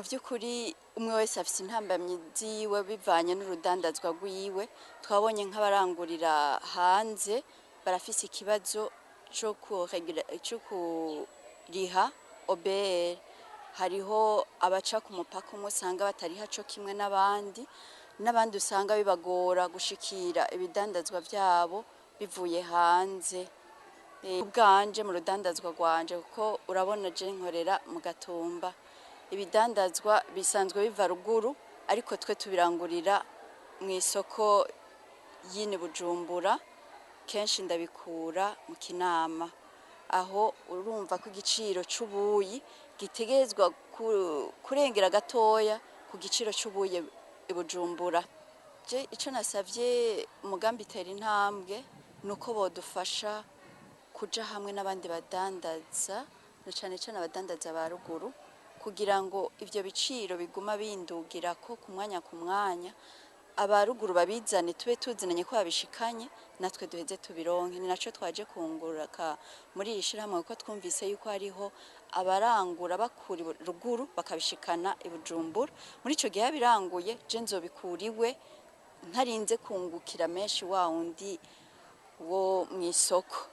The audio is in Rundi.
By'ukuri, umwe wese afite intambamyi ziwe bivanye n'urudandazwa rwiwe. Twabonye nk'abarangurira hanze barafise ikibazo cyo kuriha OBR. Hariho abaca ku mupaka umwe usanga batariha co kimwe n'abandi, n'abandi usanga bibagora gushikira ibidandazwa vyabo bivuye hanze. Ubwanje mu rudandazwa rwanje, kuko urabona je nkorera mu Gatumba, ibidandazwa bisanzwe biva ruguru, ariko twe tubirangurira mu isoko y'ini Bujumbura. Kenshi ndabikura mu Kinama. Aho urumva ko igiciro c'ubuyi gitegerezwa kurengera gatoya ku giciro c'ubuyi i Bujumbura. Je ico nasavye umugambi Tera Intambwe ni uko bodufasha kuja hamwe n'abandi badandaza, na cane cane abadandaza ba ruguru, kugira ngo ivyo biciro biguma bindugirako ku mwanya ku mwanya, abaruguru babizane tube tuzinanye ko babishikanye, natwe duheze tubironke. Ni naco twaje kunguraka muri iri shirahamwe, kuko twumvise yuko hariho abarangura bakura ruguru bakabishikana i Bujumbura. Muri ico gihe abiranguye, je nzobikura iwe ntarinze kungukira menshi wa wundi wo mw'isoko.